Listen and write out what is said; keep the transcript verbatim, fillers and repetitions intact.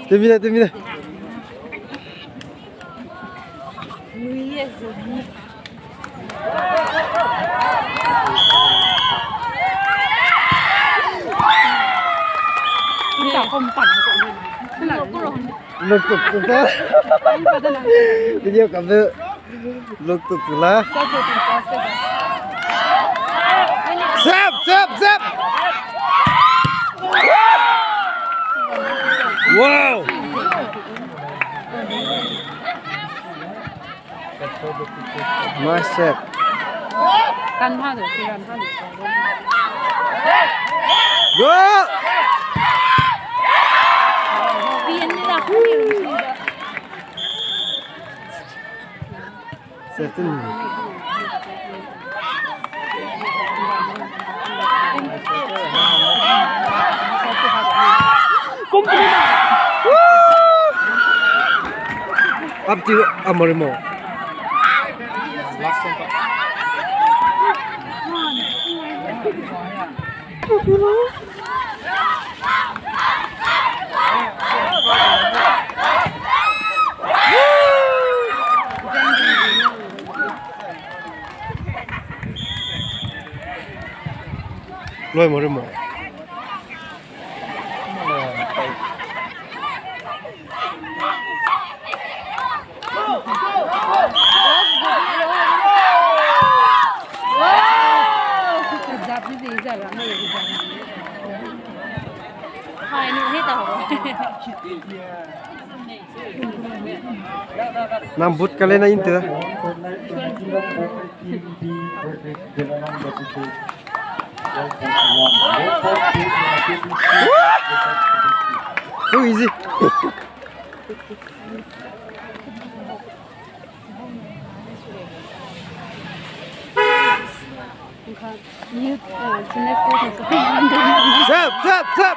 Temi da, temi da. Luk tuk tuk da. Video kam de. Luk tuk tuk la. Sep, sep, sep. Wow. Nice save. Go! Setin. Up to Amorimo. Loi mo ri mo. Nang boot ka le na inte. Too easy. Sep, sep, sep.